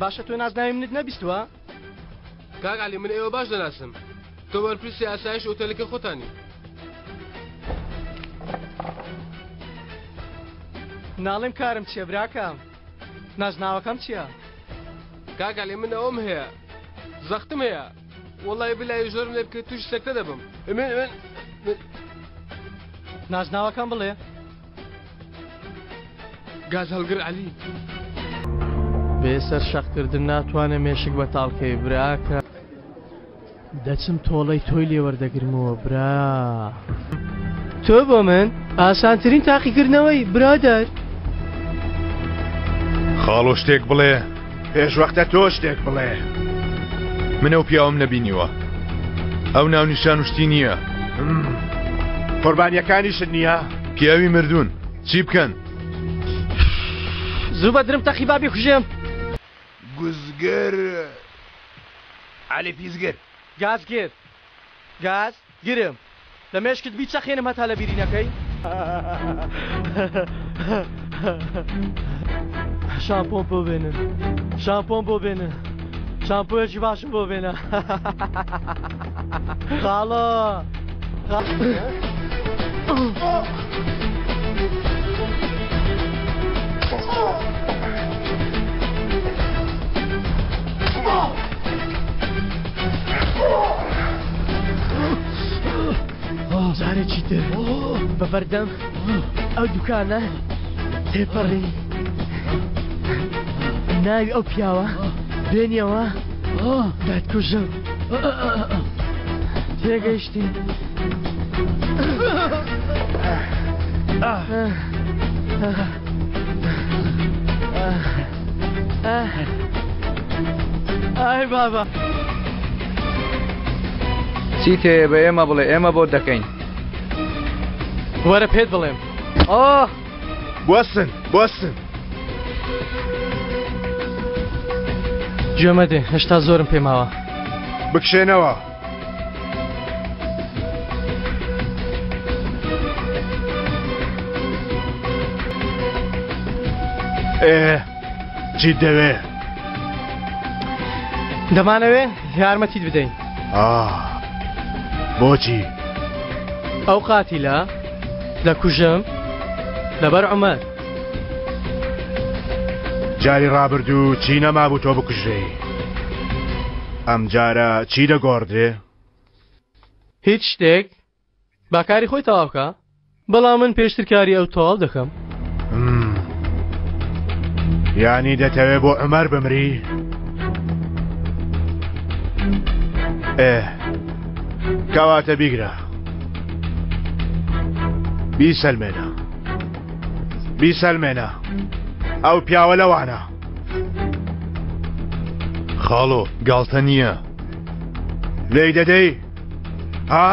باشە تۆ نازناوی منت نەبیستووە؟ کاک عەلی من ئێوە باش دەناسم تۆ بەرپرسی ئاسایش ئوتێلەکەی خۆتانی. ناڵێم کارم چییە براکەم نازناوەکەم چییە؟ کاک عەلی من ئەوەم هەیە زەختم هەیە وەڵی بلای زۆرم لێ بکەیت تووشی سەکتە دەبم من من نازناوەکەم بڵێ. گاز هەڵگر عەلی. بێ سەر شەق کردن ناتوانێ مێشک بەتاڵ کەی براکە. دەچم تۆڵەی تۆی لێ وەردەگرمەوە برا. تۆ بۆ من ئاسانترین تاقیکردنەوەی برادەر. خاڵۆ شتێک بڵێ. پێش وەختە تۆ شتێک بڵێ. من ئەو پیاوەم نەبینیوە. ئەو ناونیشان و شتی نییە. قوربانیەکانیشت نییە؟ پیاوی مردوون چی بکەن؟ زوو بەدرم تەقی با بیکوژێم. گوزگر عەلی پیسگر. گازگر گاز گرم لە مێشکت بیچەقێنم هەتا لە بیری نەکەی. شامپۆم بۆ بێنن شامپۆم بۆ بێنن شامپۆیەکی باشم بۆ بێنە خاڵۆ جارێکی تر بە بەردەم ئەو دوکانە تێپەڕی ناوی ئەو پیاوە بێنیەوە دەتکوژم تێگەیشتی ئای بابا چیت هەیە بە ئێمە بڵێ ئێمە بۆت دەکەین. وەرە پێت بڵێم. ئۆه. بوەستن بوەستن. گوێ مەدێ هێشتا زۆرم پێ ماوە. بکشێنەوە. ئێ چیت دەوێ؟ دەمانەوێ یارمەتیت بدەین. ئاه بۆچی؟ ئەو قاتیلە دەکوژم لەبەر عومەر. جاری ڕابردوو چی نەمابوو تۆ بکوژرێی ئەمجارە چی دەگۆڕدرێ؟ هیچ شتێک با کاری خۆی تەواو بکا بەڵام من پێشتر کاری ئەو تەواو دەکەم. یانی دەتەوێ بۆ عومەر بمری؟ ئێ کەواتە بیگرە بیسەلمێنە بیسەلمێنە ئەو پیاوە لەوانە. خاڵۆ گاڵتە نییە. لێی دەدەی؟ ها؟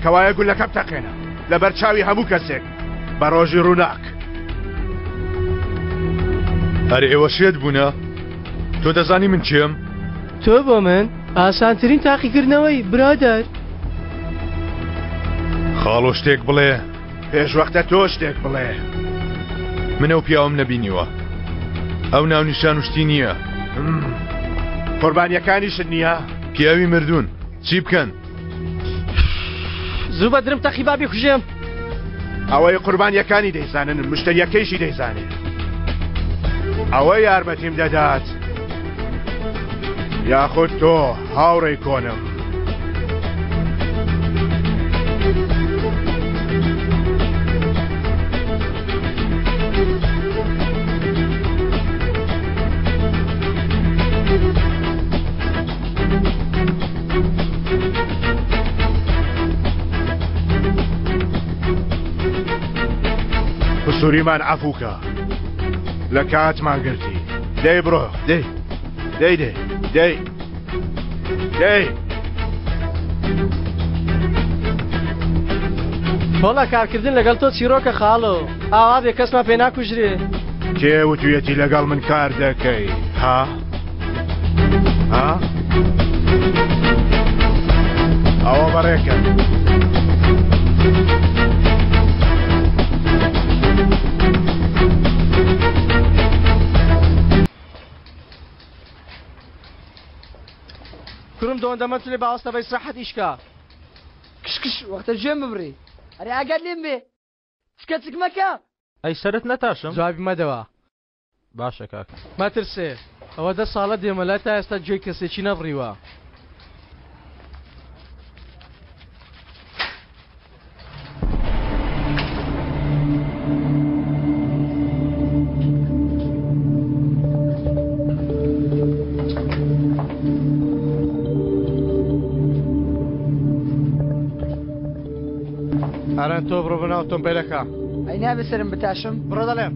کەوایە گولەکە بتەقێنە لەبەر چاوی هەموو کەسێک بە ڕۆژی ڕووناک. ئەرێ ئێوە شێت بوونە؟ تۆ دەزانی من کێم؟ تۆ بۆ من ئاسانترین تاقیکردنەوەی برادەر. خاڵۆ شتێک بڵێ. پێش وەختە تۆ شتێک بڵێ. من ئەو پیاوەم نەبینیوە. ئەو ناونیشان و شتی نییە. قوربانیەکانیشت نییە؟ پیاوی مردوون چی بکەن؟ زوو بەدرم تەقی با بیکوژێم. ئەوەی قوربانیەکانی دەیزانن مشتەریەکەیشی دەیزانێ. ئەوە یارمەتیم دەدات یاخود تۆ هاوڕێی کۆنم. قسوریمان عەفوکە لە کاتمان گرتی دەی بڕۆ دەی دەی دەی دەی دەی وەڵا کارکردن لەگەڵ تۆ چیرۆکە خاڵۆ ئاوا بێ کەسمان پێ ناکوژرێ. کێ وتویەتی لەگەڵ من کار دەکەی ها؟ ها؟ ئەوە بەڕێکە. کوڕم دۆندە مەچلێ باوەستە بە ئیسراحەت ئیش کا. کش کش وەختە گوێم ببڕی. ئەرێ ئاگات لێم بێ چکە چک مەکە. ئەی سەرت نەتاشم؟ جوابی مەدەوە. باشە کاکە. مەترسێ ئەوە دە ساڵە دێمە لای تا ئێستا گوێی کەسێکی نەبڕیوە. ئاران تۆ بڕۆ بەناو ئۆتۆمبیلەکە. ئەی نابێ سەرم بتاشم؟ بڕۆ دەڵێم.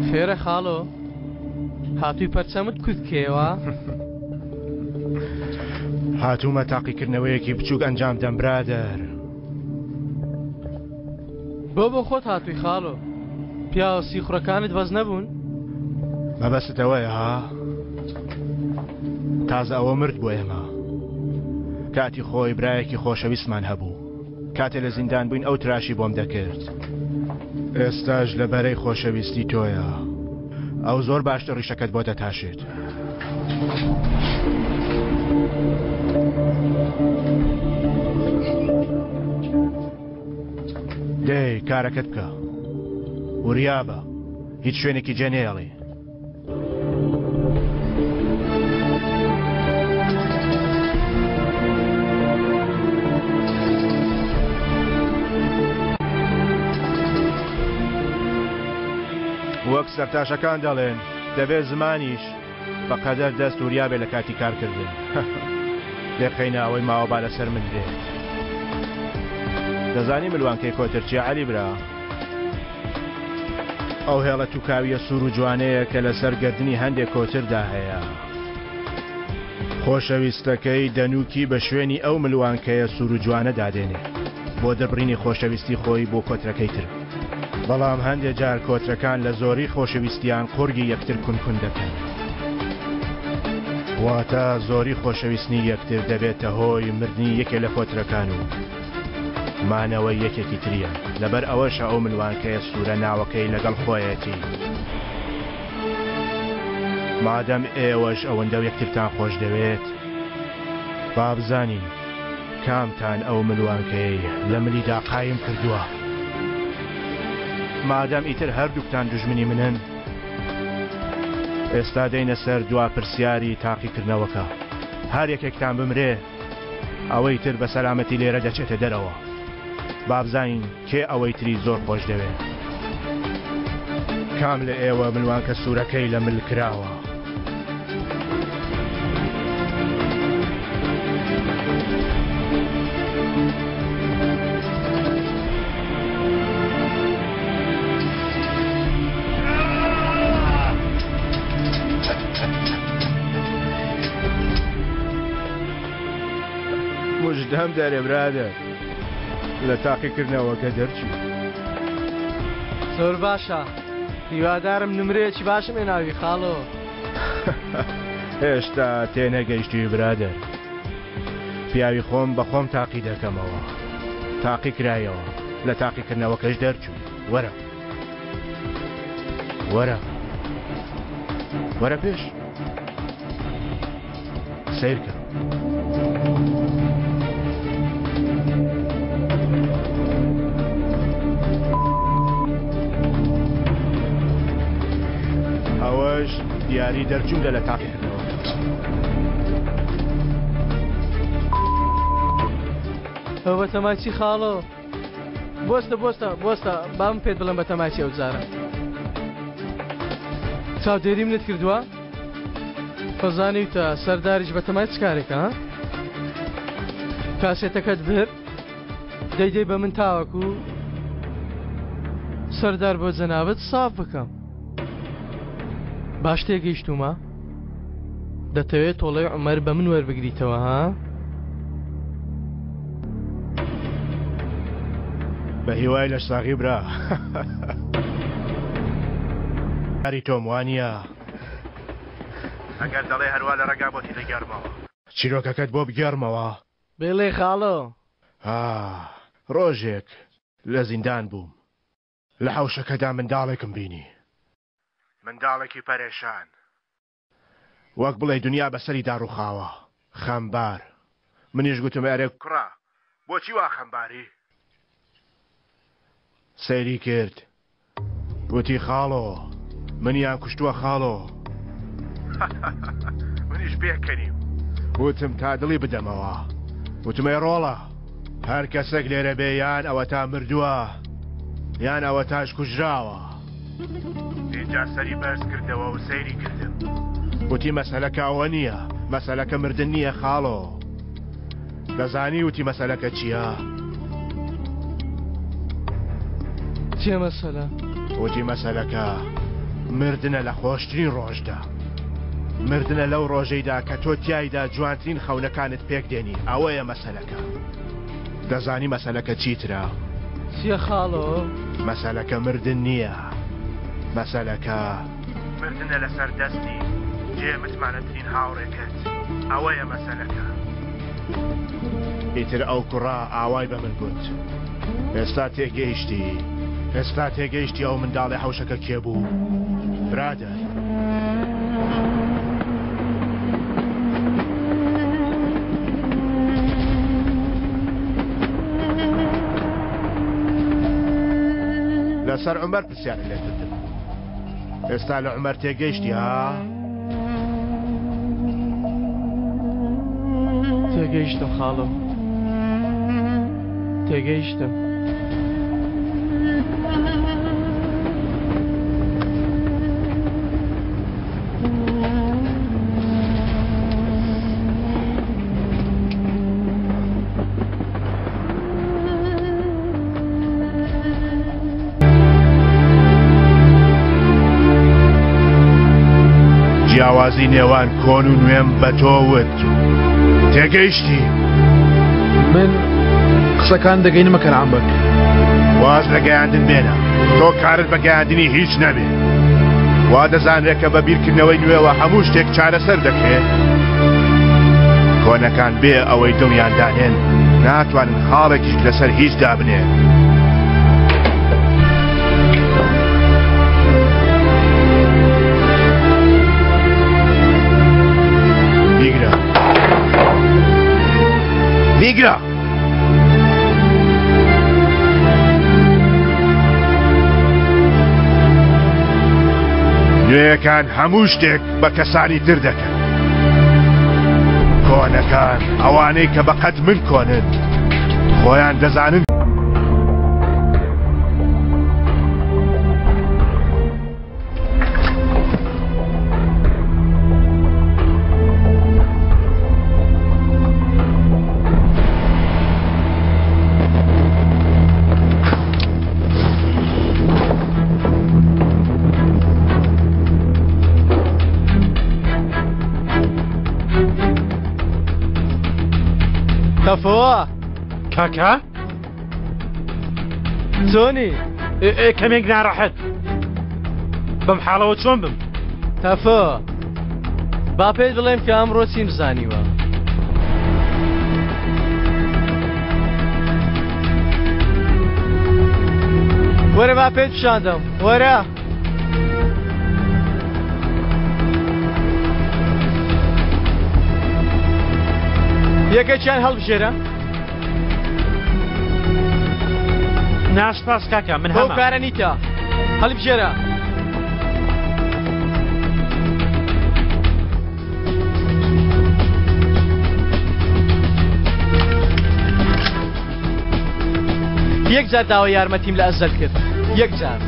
خێرە خاڵۆ هاتووی پەرچەمت کورت کەیەوە؟ هاتوومە تاقیکردنەوەیەکی بچووک ئەنجام دەم برادەر. بۆ بۆ خۆت هاتووی خاڵۆ؟ پیاوە سیخوڕەکانت بەس نەبوون؟ مەبەستت ئەوەیە ها؟ تازە ئەوە مرد بۆ ئێمە. کاتی خۆی برایەکی خۆشەویستمان هەبوو. کاتێ لە زیندان بووین ئەو تراشی بۆم دەکرد. ئێستاش لە بەرەی خۆشەویستی تۆیە. ئەو زۆر باشتر ڕیشەکەت بۆ دەتاشێت. دەی کارەکەت بکە. وریابە. هیچ شوێنێکی جێ نەیەڵی. وەک سەرتاشەکان دەڵێن دەبێت زمانیش بە قەدەر دەست وریا بێ لە کاتی کارکردن. لێخەینە ئەوەی ماوە با لەسەر من بێت. دەزانی ملوانکەی کۆتر چیە عەلی برا؟ ئەو هێڵە توکاویە سوور و جوانەیە کە لەسەر گەردنی هەندێک کۆتردا هەیە. خۆشەویستەکەی دەنووکی بە شوێنی ئەو ملوانکەیە سوور و جوانە دادێنێ بۆ دەربڕینی خۆشەویستی خۆی بۆ کۆترەکەی تر. بەڵام هەندێ جار کۆترەکان لە زۆری خۆشەویستیان قوڕگی یەکتر کون کون دەکەن. واتە زۆری خۆشەویستنی یەکتر دەبێتە هۆی مردنی یەکێ لە کۆترەکان و مانەوەی یەکێکی تریان. لەبەر ئەوەشە ئەو ملوانکەیە سوورە ناوەکەی لەگەڵ خۆیەتی. مادەم ئێوەش ئەوەندە یەکترتان خۆش دەوێت، با بزانین کامتان ئەو ملوانکەیەی لە ملیدا قایم کردووە. مادەم ئیتر هەردووکتان دوژمنی منن، ئێستا دێینە سەر دوا پرسیاری تاقیکردنەوەکە. هەر یەکێکتان بمرێ، ئەوەی تر بە سەلامەتی لێرە دەچێتە دەرەوە. با بزانین کێ ئەوەی تری زۆر خۆش دەوێ. کام لە ئێوە ملوانکە سوورەکەی لە مل کراوە؟ مژدەم دەرێ برادەر لە تاقیکردنەوەکە دەرچوو. زۆر باشە هیوادارم نمرەیەکی باشم هێناوی خاڵۆ. هێشتا تێنەگەیشتووی برادەر. پیاوی خۆم بە خۆم تاقی دەکەمەوە. تاقی کرایەوە لە تاقیکردنەوەکەش دەرچووی. وەرە. وەرە. وەرە پێش. سەیرکە. ئەوەش دیاری دەرچوون لە تاقیکردنەوە. ئەوە بەتەمای چی خاڵۆ؟ بۆستە بۆستە بۆستە با من پێت بڵێم بەتەمای چی ئەو جارە چاودێری منت کردووە؟ خۆزانیوتە سەرداریش بەتەمای چ کارێکە ها؟ کاسێتەکەت برد دەیدەی بە من تاوەکو سەردار بۆ جەنابت ساف بکەم باش تێگەیشتوومە دەتەوێت تۆڵەی عومەر بە من وەربگریتەوە ها؟ بە هیوای لەشساغی برا. کاری تۆم وانییە؟ ئەگەر دەڵێ هەروا لە ڕێگا بۆتی دەگێڕمەوە. چیرۆکەکەت بۆ بگێڕمەوە. بڵێ خاڵۆ. ها ڕۆژێک لە زیندان بووم لە حەوشەکەدا منداڵێکم بینی منداڵێکی پەرێشان وەک بڵێی دنیا بەسەریدا ڕووخاوە خەمبار منیش گوتم ئەرێ کوڕە بۆچی وا خەمباری؟ سەیری کرد وتی خاڵۆ منیان کوشتووە خاڵۆ منیش پێکەنیم وتم تا دڵی بدەمەوە وتم ئەی ڕۆڵە هەر کەسێک لێرە بێ یان ئەوەتا مردووە یان ئەوەتاش کوژراوە ئینجا سەری بەرز کردەوە و سەیری کردم وتی مەسەلەکە ئەوە نییە مەسەلەکە مردن نییە خاڵۆ دەزانی وتی مەسەلەکە چییە؟ چیە مەسەلە؟ وتی مەسەلەکە مردنە لە خۆشترین ڕۆژدا. مردنە لەو ڕۆژەیدا کە تۆ تیایدا جوانترین خەونەکانت پێک دێنی ئەوەیە مەسەلەکە. دەزانی مەسەلەکە چیترە؟ چیە خاڵۆ؟ مەسەلەکە مردن نییە. مەسەلەکە. مردنە لەسەر دەستی جێ متمانەترین هاوڕێکەت ئەوەیە مەسەلەکە. ئیتر ئەو کوڕە ئاوای بە من گوت. ئێستا تێگەیشتی ئێستا تێگەیشتی ئەو منداڵی حەوشەکە کێ بوو؟ برادەر. لەسەر عومەر پرسیارت لێ کردم. ئێستا لە عومەر تێگەیشتی ها؟ تێگەیشتم خاڵم تێگەیشتم. جیاوازی نێوان کۆن و نوێم بە تۆ وت تێگەیشتی؟ من قسەکان دەگەینمە کەنعان بەگ. واز لە گەیاندن بێنە تۆ کارت بە گەیاندنی هیچ نەبێ وا دەزانرێت کە بە بیرکردنەوەی نوێوە هەموو شتێک چارەسەر دەکرێت کۆنەکان بێ ئەوەی دڵیان دانێن ناتوانن خاڵێکیش لەسەر هیچ دابنێن. بیگرە بیگرە نوێیەکان هەموو شتێک بە کەسانی تر دەکەن کۆنەکان ئەوانەی کە بەقەد من کۆنن خۆیان دەزانن. تەفۆ کاکە چۆنی کەمێک ناڕەحەت بەم حاڵەوە چۆن بم تەفۆ با پێت بڵێم کە ئەمڕۆ چیم زانیوە. وەرە با پێت پیشاندەم وەرە. یەکێکیان هەڵبژێرە. نا سپاس کاکە من بەو کارە نیتە هەڵبژێرە. یەک جار داوای یارمەتیم لە ئەزەل کرد یەک جار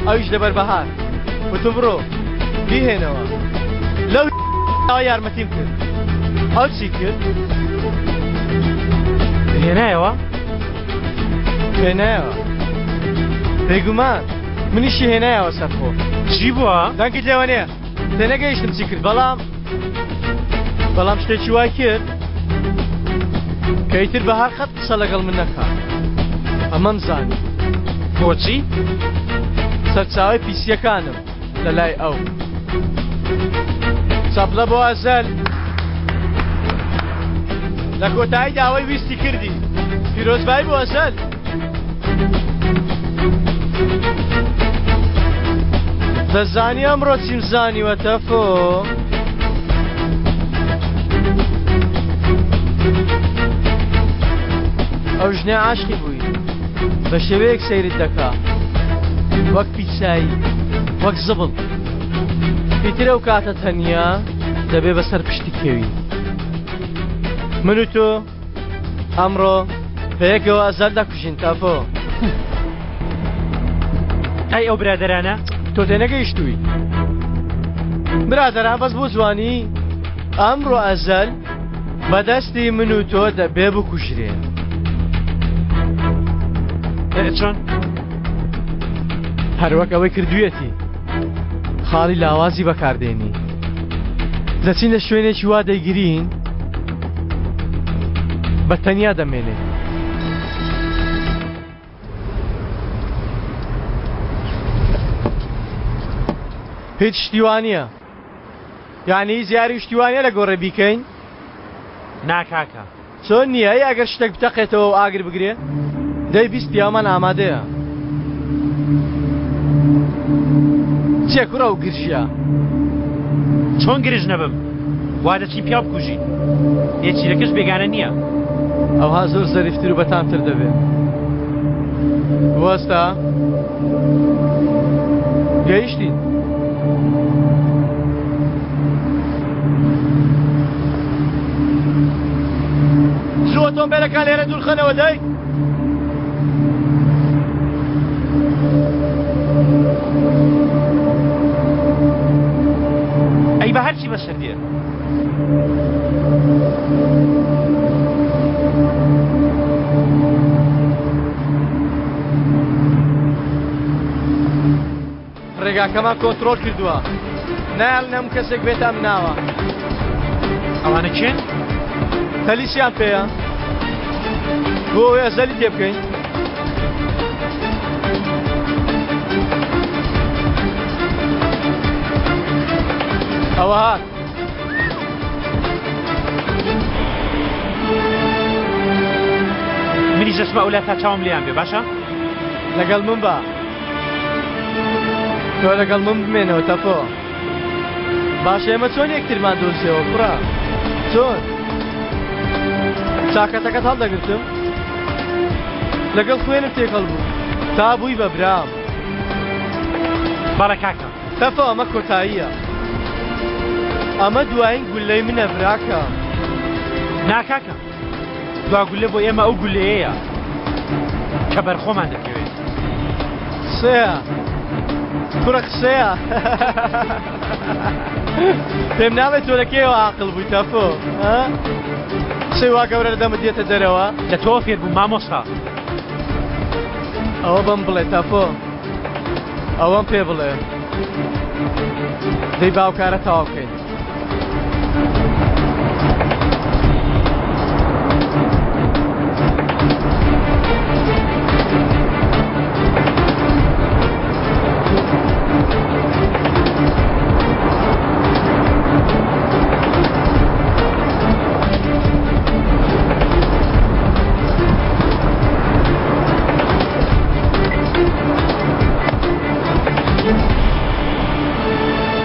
ئەویش لەبەر بەهار وتم بڕۆ بیهێنەوە لەو داوای یارمەتیم کرد ئەو چی کرد هێنایەوە هێنایەوە بێگومان منیشی هێنایەوە سەرخۆ چی بووە دەنگت لێوە نییە تێنەگەیشتم چی کرد بەڵام بەڵام شتێکی وای کرد کە ئیتر بەهار قەت قسە لەگەڵ من نەکا ئەمەم زانی بۆچی سەرچاوەی پیسیەکانم لە لای ئەو چەپڵە بۆ ئەزەل. لە کۆتایی داوای ویستی کردی پیرۆزبایی بۆ ئەزەل. دەزانی ئەمڕۆ چیم زانیوە تەفۆ؟ ئەو ژنە عاشقی بووی بە شێوەیەک سەیرت دەکا وەک پیسایی وەک زبڵ ئیتر ئەو کاتە تەنیا دەبێ بەسەر پشتی کێوی من و تۆ ئەمڕۆ بەیەکەوە ئەزەل دەکوژین تافۆ. ئەی ئەو برادەرانە؟ تۆ تێنەگەیشتووی برادەران بەس بۆ جوانی ئەمڕۆ ئەزەل بەدەستی من و تۆ دەبێ بکوژرێ. چۆن؟ هەروەک ئەوەی کردوویەتی خاڵی لاوازی بەکاردێنی دەچین لە شوێنێکی وا دەیگرین بە تەنیا دەمێنێ. هیچ شتی وا نییە یعنی هیچ یاری شتی وا نییە لە گۆڕێ بیکەین؟ نا کاکە. چۆن نییە؟ ئەی ئەگەر شتێک بتەقێتەوە و ئاگر بگرێ؟ دەی 20 پیاومان ئامادەیە. چیە کوڕە و گرژە؟ چۆن گرژ نەبم؟ وا دەچین پیاو بکوژین. نێچیرەکەش بێگانە نییە. ئەوها زۆر زەریفتر و بەتامتر دەبێ. وەستا گەیشتین. زوو ئۆتۆمبێلەکان لێرە دوورخەنەوە دەی. ئەی بە هەرچی بەسەر دێ. ڕێگاکەمان کۆنترۆڵ کردووە نایەڵن هەموو کەسێک بێتە ئەم ناوە. ئەوانە کێن؟ تەلیسیان پێیە بۆ ئەوەی ئەزەلی تێ بکەین. ئەوە هات. منیش دەچمە ئەولا تا چاوم لێیان بێ باشە؟ لەگەڵ من بە. تۆ لەگەڵ من بمێنەوە تەپۆ. باشە ئێمە چۆن یەکترمان دۆزیەوە کوڕە؟ چۆن؟ چاکەتەکەت هەڵدەگرتم؟ لەگەڵ خوێنم تێکەڵ بوو تا بووی بە برام. بەڵێ کاکە. تەفۆ ئەمە کۆتاییە. ئەمە دوایین گوللەی منە براکەم. نا کاکە. دوا گوللە بۆ ئێمە ئەو گوللەیەیە کە بەر خۆمان دەکەوێت. قسەیە کوڕە قسەیە. پێم ناڵێ تۆ لە کێوە عاقڵ بووی تەفۆ ها؟ قسەی وا گەورە لە دەمت دێتە دەرەوە. لە تۆ فێر بووم مامۆستا. ئەوە بەم بڵێ تەفۆ. ئەوەم پێ بڵێ. دەی باوکارە تەواو بکەین.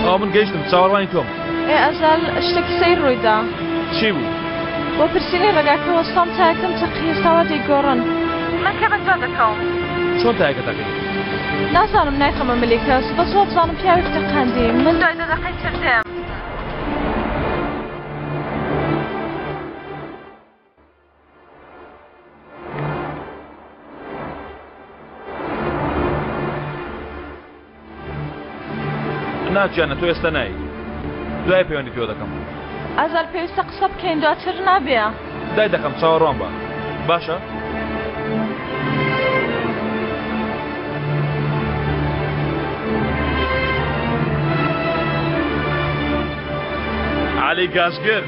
ئەوە من گەیشتم چاوەڕوانی تۆم. ئێ ئەزال شتێکی سەیر ڕوویدا. چی بوو؟ بۆ پرسینی ڕێگاکە وەستام تایەکەم تەقی ئێستا وا دەیگۆڕن. من کە بەدوا دەکەوم. چۆن تایەکە تەقی؟ نازانم نایخەمە ملی کەس بەس وابزانم پیاوێک تەقاندی من دوای دە دەقەی تر دێم. نا گیانە تۆ ئێستا نای دوای پەیوەندی پێوە دەکەم. ئازار پێویستە قسە بکەین دواتر نابێ. دای دەخەم چاوەڕوان بە باشە. عەلی گازگر.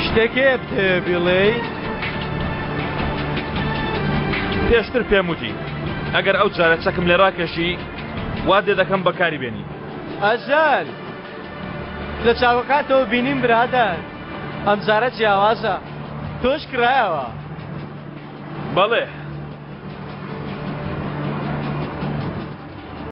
شتێک هەیە بتەوێ بیڵێی؟ پێشتر پێم وتی ئەگەر ئەو جارە چەکم لێ ڕاکێشی وات لێ دەکەم بەکاری بێنی. ئەجەل لە چاوەکانتەوە بینیم برادەر ئەمجارە جیاوازە تۆش کرایەوە. بەڵێ.